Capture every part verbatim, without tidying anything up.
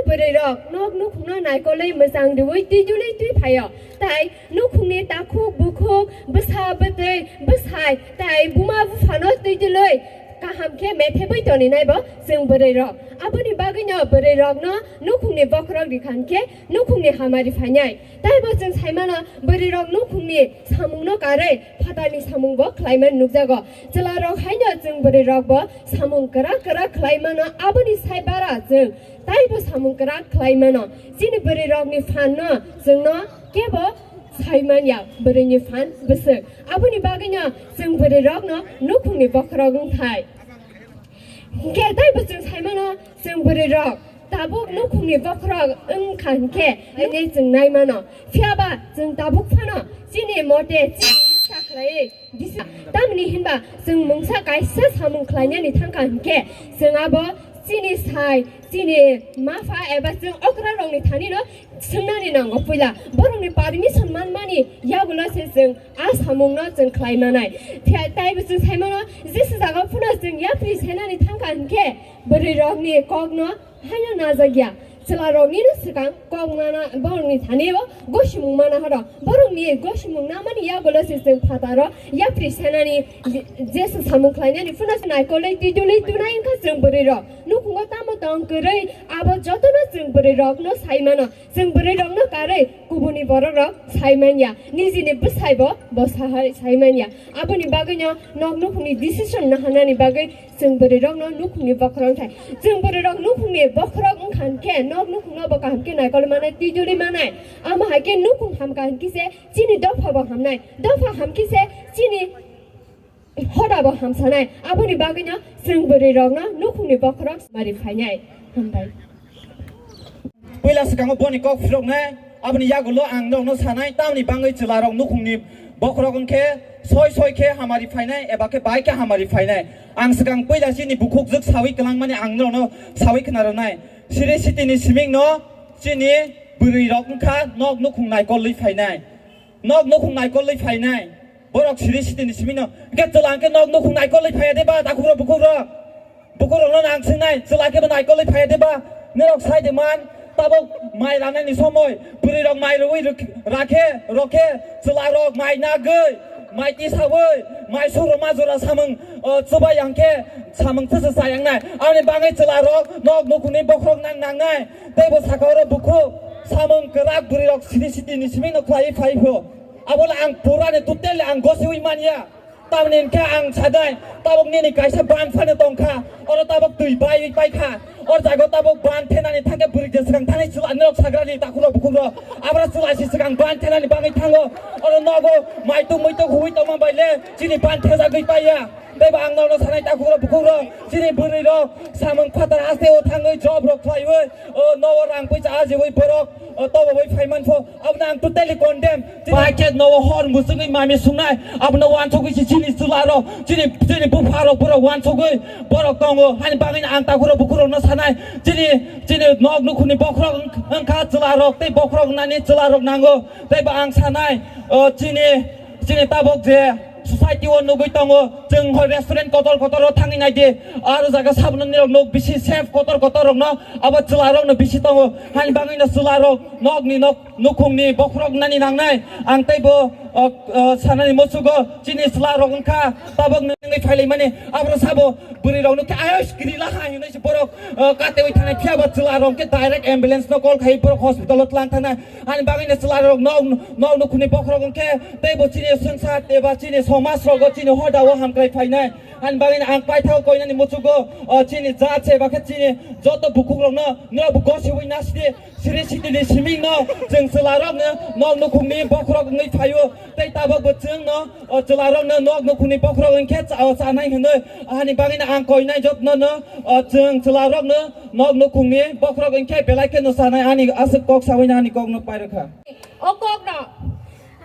Bwrwi rok nok nukhungno naikolwi mwchang riwi twijlwi twi phaio. Tai nukhungni takhuk bukhuk, bwsa bwtwi, bwsai, tai buma buphano twijlwi kaham khe methebwi toninai bo chwng bwrwi rok. Aboni bagwino bwrwi rokno nukhungni bokhorok rikha hinkhe nukhungni hamari phainai. Taibo chwng saimano bwrwi rok nukhungni samungno karwi phatarni samungbo khlaimani nukjago. Chwla rok haino chwng bwrwi rokbo samung kwrak kwrak khlaimano, aboni sai bara chwng taibo samung kwrak khlaimano. Chini bwrwi rokni phanno chwngno kebo saimanya bwrwini phan bwswk. Aboni bagwino chwng bwrwi rokno nukhungni bokhorok wngthai. Hinkhe taibo chwng saimano chwng bwrwi rok tabuk nukhungni bokhorok wngkha hinkhe, hwnwi chwng naimano. Phiyaba chwng tabuk phano chini mote chini icha khlaiwi disa. Tamni hinba chwng mungsa kaisa samung khlainani thangkha hinkhe chwng abo chini sai, chini mapha eba chwng okra rokni thanino swngnani nango puila. Borokni permission manmani yagulo se chwng a samungno chwng khlai manai. Phiya-, taibo chwng sai mano, jesa jaga phano chwng yapri senani thangkha hinkhe bwrwi rokni kokno haino najak ya. Chwla roknino swkang kok mana, borokni thani o gosimung mana horo. Borokni gosimung namani yagulo se chwng phataro yapri senani je-, jesa samung khlainani phano naikolwi twijlwi tunai wngkha chwng bwrwi rok. Nukhungo tamo tong kwrwi abo jotono chwng bwrwi rokno sai mano. Chwng bwrwi rokno karwi kubuni borok rok sai manya, nijini bwsai bo bo sahai sai manya. Aboni bagwino nok nukhungni decision naharnani bagwi chwng bwrwi rokno nukhungni bokhorok thai. Chwng bwrwi rok nukhungni bokhorok wngkha hinkhe nok nukhungno bo kaham khe naikol manai, twijlwi manai. Amo hai khe nukhung hamkha hinkhe se chini dopha bo hamnai, dopha hamkhe se chini hoda bo hamsanai. Aboni bagwino chwng bwrwi rokno nukhungni bokhorok mari phainai. Hambai. Puila swkango boni kok phiroknai, aboni yagulo ang norokno sanai, tamni bangwi chwla rok nukhungni bokhorok wngkhe soi soi khe hamari phainai eba khe bai khe hamari phainai. Ang swkang puila chini bukhuk jwk sawi kwlangmani ang norokno sawi khna rwnai. Siri sitini simingno chini bwrwi rok wngkha nok nukhung naikolwi phainai. Nok nukhung naikolwi phainai. Borok siri sitini simino. Hwnkhe chwla hwnkhe nok nukhung naikolwi phaiya de ba, takhukrok bukhukrok? Bukhukrokno ang swngnai, chwla khe bo naikolwi phaiya de ba? Norok sai de man, tabok mai ranani somoi, bwrwi rok mai rwi rwk-, rakhe, rokhe, chwla rok mai nagwi, mai tisawi, mai sugroma jora samung, o, chubai hwnkhe samung thwsa chayang nai. Aboni bagwi chwla rok nok nukhungni bokhorok nang nangnai. Tei bo saka oro bukhuk samung kwrak bwrwi rok siri sitini simino khlaiwi phai pho. Abono ang purani totally ang gosiwi manya. Tamni hwnkhe ang sadai, tabok nini kaisa ban phano tongkha. Oro tabok twi baiwi paikha. Or jago tabok ban thenani thangkhe bwrwi je swkang thani chwla norok sagrani takhukrok bukhukrok. Abra chwla si swkang ban thenani bagwi thango. Oro nogo maituk muituk huwi tongma bai le chini ban thejagwi paiya. Tei bo ang norokno sanai takhukrok bukhukrok, chini bwrwi rok samung phatar haste o thangwi job rok khlaiwi, o nogo rang puisa ajiwi borok, o tobowi phaiman pho, abono ang totally condemn. Bai khe nogo hor musungwi mami sungnai, abono wansugwi si chini chwla rok, chini, chini bupha rok borok wansugwi borok tongo, hani bagwi ang takhukrok bukhukrokno sanai, chini, chini nok nukhungni bokhorok wng-, wngkha chwla rok, tei bokhorok wngnani chwla rok nango, tei bo ang sanai, o chini, chini tabok je society o nugwi tongo, chwng hoi restaurant kotor kotor o thangwi nai di, aro jaga sabono nirok nuk bisi safe kotor kotor rokno abo chwla rokno bisi tongo, hani bagwino chwla rok nokni nok nukhungni bokhorok nani nangnai, ang teibo, o, o, sanani muchugo chini chwla rok wngkha tabok nungwi phailaimani, abro sabo bwrwi rokno khe ayos kiri laha hinwi se borok, o, katewi thanai phiya bo chwla rok khe direct ambulance no call khai borok hospital o tlang thanai. Ani bagwino chwla rok nok, nok nukhungni bokhorok wngkhe teibo chini swngchar eba chini somaj rogo chini hoda o hamkrai phainai. Ani bagwino ang paithago koinani muchugo, o chini jat se bakhe chini joto bukhuk rokno norok bo gosiwi nasidi siri sitini simingno chwng chwla rokno nok nukhungni bokhorok wngwi phaio. Tei tabok bo chwngno o chwla rokno nok nukhungni bokhorok wngkhe cha-, o chanai hwnwi. Ani bagwino ang koinai jotono, o chwng chwla rokno nok nukhungni bokhorok wngkhe belai kheno chanai ani aswk kok sawi ani kokno pairwkha. O kokno.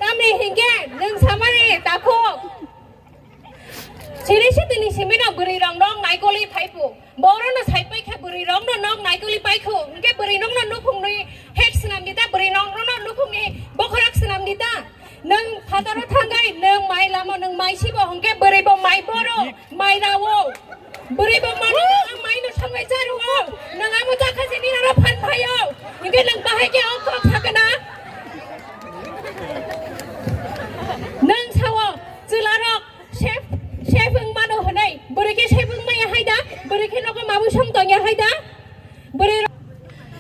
Tamni hinkhe nwng samani takhuk. Siri sitini simino bwrwi rok nok naikolwi phaipu. Borokno saipai khe bwrwi rokno nok naikolwi paikhu. Hinkhe bwrwi nokno nukhungni hek swnam dita, bwrwi nokno nukhungni bokhorok swnam dita. Nwng phataro thangwi nwng mai lamo nwng mai sibo hinkhe bwrwi bo mai boro. Mai rao. Bwrwi bo mano ang mai no songwi charu o. Nwng amo jakha se nini aro phan phaio. Ke o kok sakena. Nang sao, chwlarok, chef, chef wng mano hwnwi. Bwrwi khe chef wng maya hai da, bwrwi khe nogo mabui song tongya hai da. Bwrwi ro-,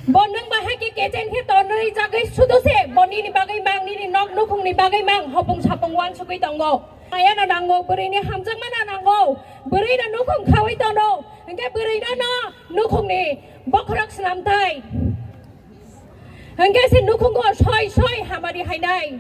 bo nwng bahai khe kechen khe tonwi jagwi sudo se, bo nini bagwi mang, nini nok nukhungni bagwi mang, hopung sapung wansugwi tongo. Ayano nango, bwrwini hamjakmano nango, bwrwino nukhung khawi tono, hwnkhe bwrwino no nukhungni bokhorok swnamthai. Hwnkhe se nukhungo soi soi hamari hainai.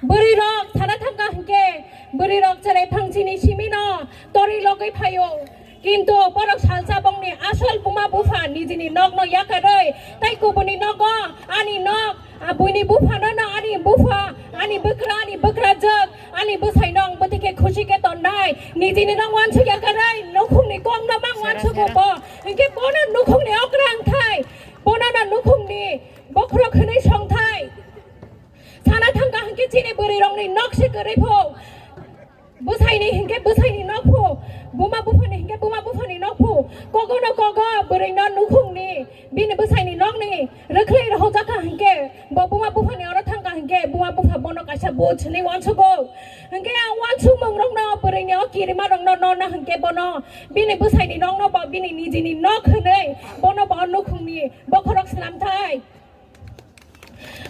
Bwrwirok sana thangkha hwnkhe, bwrwirok cherai phangchini simino torwi logwi phaio. Kintu borok salsa bongni asol buma bupha nijini nokno yakarwi, tai kubuni nogo ani nok, a, buini buphano no ani bupha, ani bwkra, ani bwkrajwk, ani bwsaino ang bwtwi khe khusi khe tonnai. Nijini nok wansuk yakarwi, nukhungni kokno mang wansugo bo. Hwnkhe bono nukhungni okra wngthai, bono no nukhungni bokhorok hwnwi songthai. Sana thangkha hwnkhe chini bwrwirokni nok se kwrwi pho. Bwsaini hwnkhe bwsaini nok pho. Buma buphani hwnkhe buma buphani nok pho. Kogono kogo bwrwino nukhungni bini bwsaini nokni rwkhlwi rohorjakha hwnkhe bo buma buphani oro thangkha hwnkhe buma bupha bono kaisa but hwnwi wansugo. Hwnkhe ang wansukmungrokno bwrwini o kirimarokno norna hwnkhe bono bini bwsaini nokno bo bini nijini nok hwnwi bono bo nukhungni bokhorok swnamthai.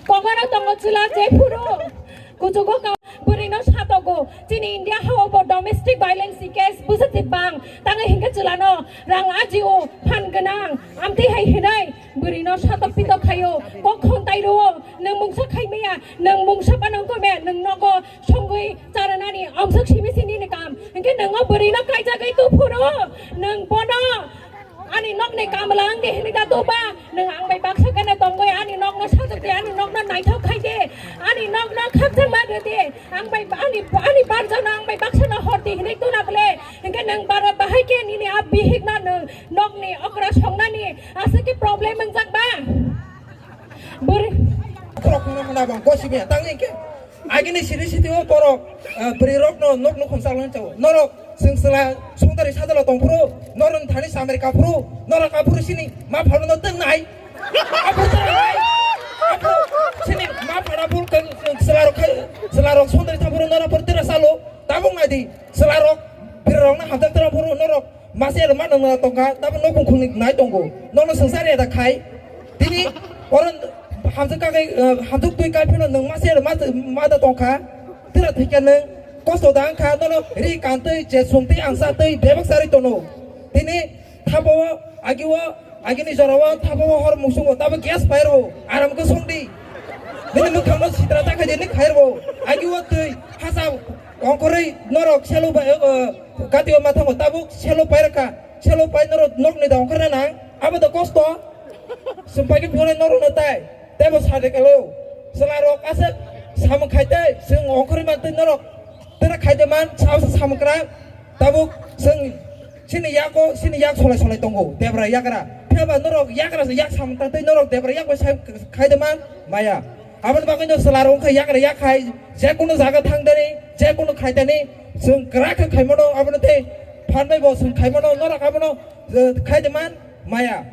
Kokoro tongo chwla jephuru kuchugo ka-, bwrwino satogo. Chini India hao bo domestic violence case bwswk bang. Tangwi hwnkhe chwlano rang ajio phan gwnang. Amtwi hai hwnwi bwrwino satok pitok khaio. Kok khontai rwo. Nwng mungsa khai maya. Nwng mungsa panang kome. Nwng nogo songwi charanani amswk simi sini ni kam. Hwnkhe nwng o bwrwino kaijagwi tuphuru. Nwng bono Ani nokni kamla ang de hinwi da doba, nwng ang bai baksa kene tongwi ani nokno sajak de, ani nokno naithok khai de, ani nokno khakchangma rw de, ang bai ani, ani barjano ang bai baksano hor de hinwi tuna bwle, hwnkhe nwng bara bahai khe nini a bihikno nwng nokni okra songnani aswk khe problem wngjak ba? Bwrwi. Khorok khorok hwnna bang gosi maya tangwi khe. Agini siri sitio borok, eh, bwrwi rokno nok nukhung chalwi chao. Norok chwng chwla songdari sajalo tongphuru, norok thani samari kaphuru, norok kaphuru sini ma pharono twngnai. Aphuru twngnai. Aphuru sini ma phara phuru kang chwla rok khai, chwla rok songdari thaphuru norok phuru tira salo. Tabuk naidi chwla rok bwrwi rokno hamjak tira phuru norok mase ero ma nang tongkha, tabuk nok bukhung ni nai tongo. Nono swngchar ya da khai. Tini oro hamjak kakai, eh, hamjak twi kai phano nwng mase ero ma, ma da tongkha. Tira thikya nwng kosto da wngkha, nono ri kantwi je sungtwi angsa twi bebak charwi tono. Tini thabo agi o, agini jora o thabo hor musungo tabuk gas fire o aram khe songdi. Nini mwkhang no sitra ta khaidi ni khair bo. Agi o twi hasa ongkhorwi norok selo bai, eh, gati o mathango tabuk selo pai rwkha. Selo pai norok nokni da ongkhorna nang. Abo da kosto. Chwng pai khe phunai norok no tai. Tebo sade kalo. Chwla rok aswk samung khai tei chwng ongkhorwi man tei norok tera khai de man sao sa samung kwrang. Tabuk chwng chini yago chini yak solai solai tongo debra yagra. Pheba norok yagra yak samung tang tei norok debra yak bai sai khai de man maya. Aboni bagwi no chwla rok wngkha yagra yak khai je kunu jaga thang dani je kunu khai dani chwng kwrak khe khai mano abono tei phan bai bo chwng khai mano norok abono, eh, khai de man maya.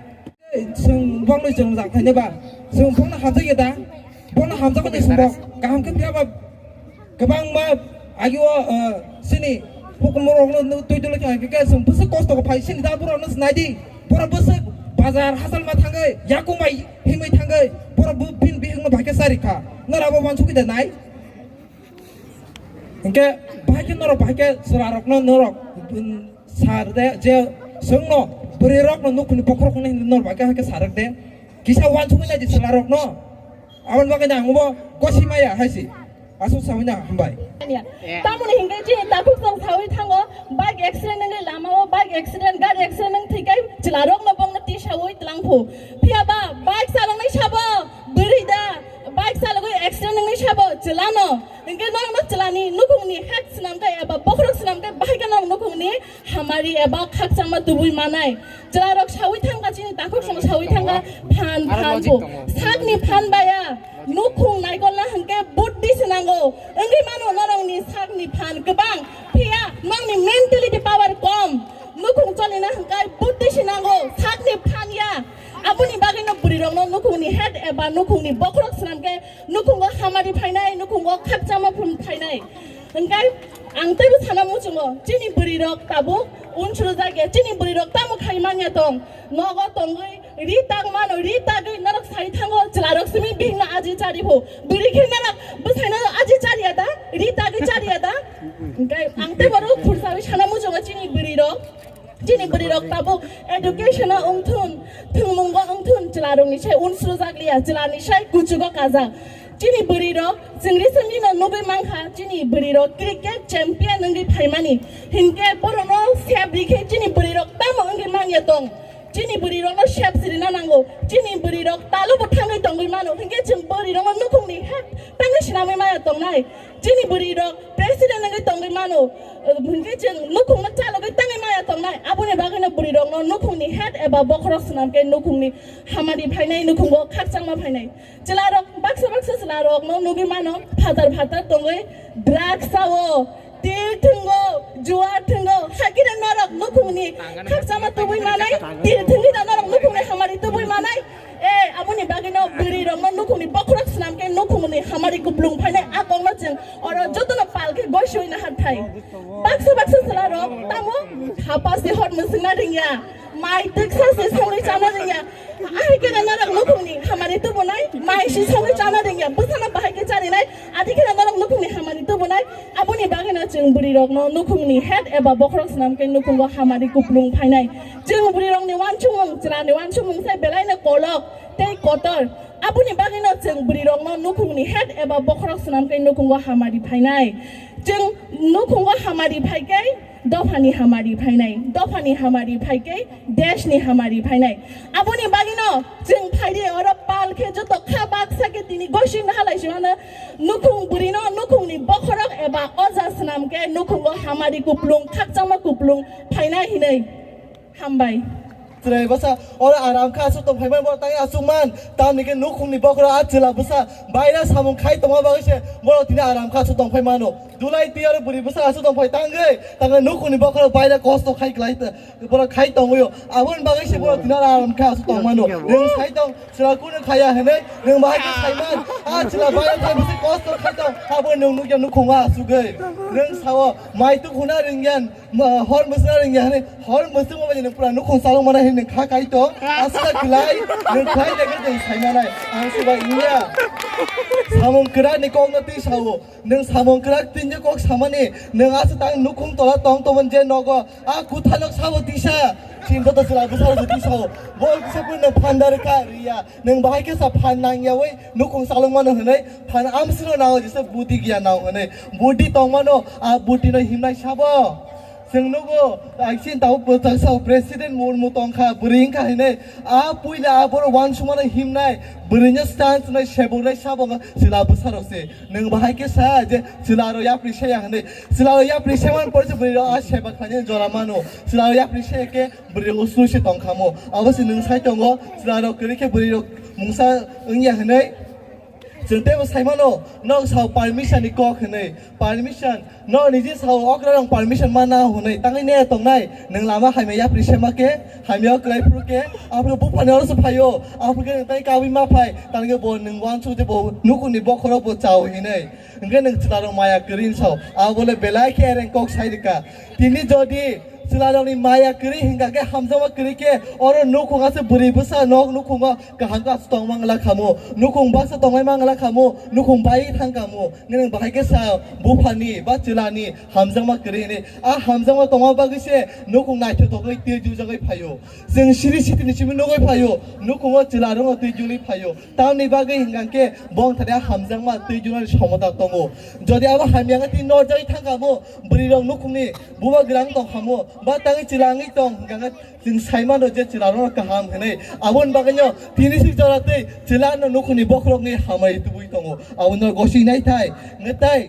Chwng boknwi chwng jak khainai ba. Chwng bokno hamjak ya da? Bokno hamjak ni chwng bok. Kaham khe phiya ba kwbangma agi o, eh, chini hukumu rokno twi dwlwi kha khe chwng bwswk kosto khe phai chini da borok no nai di. Borok bwswk bazar hachal ma thangwi yakung bai himwi thangwi borok bo bini bihik no bai khe chari kha. Nora bo wansugwi da nai? Hinkhe bahai khe norok bahai khe chwla rokno norok, um, sar de je chwngno bwrwi rokno nukhungni bokhorok hwnwi norok bahai khe hai khe sar de kisa wansugwi nai di chwla rokno. Aboni bagwi ang bo gosi maya hai si aswk sawi na hambai. Tamoni hinkhe chini takhuk chwng sawi thango bike accident wngwi lama o bike accident gari accident wng thwikai chwla rokno bongno tisawi twlang phu. Phiya ba bike chaloknai sabo bwrwi da bike chalogwi accident wngwi sabo chwlano. Hinkhe norokno chwlani nukhungni hak swnamkhe eba bokhorok swnamkhe bahai khe norok nukhungni hamari eba khakchangma tubui manai. Chwlarok sawi thangkha chini takhuk song sawi thangkha phan phan bo. Sakni phan baya nukhung naikolna hinkhe buddhi swnango. Wngwi mano norokni sakni phan kwbang. Phiya nokni mentality power kom. Nukhung cholina hinkhe buddhi swnango. Sakni phan ya. Aboni bagwino bwrwirokno nukhungni head eba nukhungni bokhorok swnam khe nukhungo hamari phainai, nukhungo khakchangma phum phainai. Hwnkhe ang teibo sana muchungo, chini bwrwirok tabuk unsrujak ya, chini bwrwirok tamo khai manya tong, nogo tongwi ri tag mano, ri tagwi norok sai thango, chwlarok simi bihikno aji chari phu, bwrwi khe norok bwsaino aji chariya da, ri tagwi chariya da? Hwnkhe ang teibo khursawi sana muchungo chini bwrwirok. Chini bwrwirok tabuk education-o wngthun, thwngmungo wngthun, chwlarokni sai unsrujak liya, chwlani sai kuchugo kajak. Chini bwrwirok, chwng recently-no nugwi mankha, chini bwrwirok cricket champion wngwi phaimani. Hinkhe borokno sep rikhe chini bwrwirok tamo wngwi manya tong. Chini bwrwirokno sep sirina nango. Chini bwrwirok talobo thangwi tongwi mano. Hinkhe chwng bwrwirokno nukhungni het tangwi sinamwi maya tongnai. Chini bwrwirok president wngwi tongwi mano, hinkhe chwng nukhungno chalogwi tangwi maya tongnai. Aboni bagwino bwrwirokno nukhungni head eba bokhorok swnam khe nukhungni hamari phainai, nukhungo khakchangma phainai. Chwlarok baksa baksa chwlarokno nugwi mano, phatar phatar tongwi drugs sao, tir thwngo, juwa thwngo, hakhe norok nukhungni khakchangma tubui manai, tir thwngwi norok nukhungni hamari tubui manai. E, aboni bagwino bwrwirokno nukhungni bokhorok swnam khe nukhungni hamari kuplung phainai, a kokno chwng oro jotono pal khe goisoi naharthai. Baksa baksa chwlarok tamo hapasi hor mwswngna ringya, mai twksa se songwi chana ringya. Ahai khe norok nukhungni hamari tubunai, mai se songwi chana ringya, bwsano bahai khe charinai, adi khe norok nukhungni hamari tubunai. Aboni bagwino chwng bwrwirokno nukhungni head eba bokhorok swnam khe nukhungo hamari kuplung phainai. Chwng bwrwirokni uansukmung, chwlani uansukmung se belaino kolok tei kotor. Aboni bagwino chwng bwrwirokno nukhungni head eba bokhorok swnam khe nukhungo hamari phainai. Chwng nukhungo hamari phai khe dophani hamari phainai, dophani hamari phai khe deshni hamari phainai. Aboni bagwino chwng phaidi oro pal khe joto kha baksa khe tini goising nahalai se mano, nukhung bwrwino nukhungni bokhorok eba oja swnam khe nukhungo hamari kuplung, khakchangma kuplung phainai hinwi. Hambai. Chwrai bwsa oro aram kha aswk tong phai man, borok tangwi aswk man, tamni khe nukhungni bokhorok a chwla bwsa baira samung khai tongma bagwi se borok tini aram kha aswk tong phai mano. Dulai twi oro bwrwi bwsa aswk tong phai tangwi, tangwi nukhungni bokhorok baira kosto khai klai, borok khai tongwi o. Aboni bagwi se borok tini aram kha aswk tong mano. Nwng sai tong chwla kunu khaya hinwi, nwng bahai khe sai man, a chwla baira khai bwsa kosto khai tong, abo nwng nukya nukhungo asugwi. Nwng sao mai tukhuna ringyan, Ma, hor mwswk ringya hwnwi, hor mwswk wngmani nwng pura nukhung chalok manai hwnwi nwng kha kai tong, aswk kwlai, nwng khlai de khe nwng sai manai, ang se bai wngya. Samung kwrak ni kok no twi sao, nwng samung kwrak twi ni kok samani, nwng aswk tang nukhung tola tong tongmani je nogo, a kwtha nok sabo tisa, chini joto chwla bwsa rok twi sao, bo kisa pun nwng phan da rwkha riya, nwng bahai khe sa phan nangya wi nukhung chalok mano hwnwi, phan amsino nao jesa budi giya nao hwnwi, budi tong mano, a budi no himnai sabo. Chwng nugo, aising tao bwsajak sao President Murmu tongkha, bwrwi wngkha hinwi. A puila a borok uansukmano himnai, bwrwino stand swnai, seboknai, sabokno chwla bwsarok se. Nwng bahai khe sa je chwlarok yapri saya hinwi. Chwlarok yapri saya man pore se bwrwirok a seba khlainani jora mano. Chwlarok yapri saya khe bwrwirok uslu se tongkhamo. Abo se nwng sai tongo, chwlarok kwrwi khe bwrwirok mungsa wngya hinwi. Chwng teibo sai mano, nok sao permission ni kok hinwi. Permission, nok niji sao okra rok permission mana hinwi. Tangwi ne tongnai, nwng lama hamya yapri sema khe, hamya kwlai phuru khe, aphuru buphani oro se phaio, aphuru khe nwng tai kabui ma phai, tangwi bo nwng uansuk je bo nukhungni bokhorok bo chao hinwi. Hwnkhe nwng chwlarok maya kwrwi sao, abo le belai khe ereng kok sai rwkha. Tini jodi chwlarokni maya kwrwi hwnkha khe, hamjakma kwrwi khe, oro nukhung aswk bwrwi bwsa nok nukhungo kaham khe aswk tongma wngla khamu, nukhung baksa tongmai ma wngla khamu, nukhung bai thang khamu, nwng bahai khe sa buphani ba chwlani hamjakma kwrwi hinwi. A hamjakma tongma bagwi se nukhung naithotogwi twijujagwi phaio. Chwng siri sitini simi nugwi phaio, nukhungo chwlarokno twijuli phaio. Tamni bagwi hwnkha khe bongthani a hamjakma twijulani somota tongo. Jodi abo hamya khe twi norjagwi thang khamu, bwrwirok nukhungni bubagra wng tong khamu, ba tangwi chwla wngwi tong hwnkha khe, chwng sai mano je chwlarokno kaham hinwi. Aboni bagwino tini si jora twi chwlano nukhungni bokhorok wngwi hamari tubui tongo. Abono gosing nai thai, nai thai.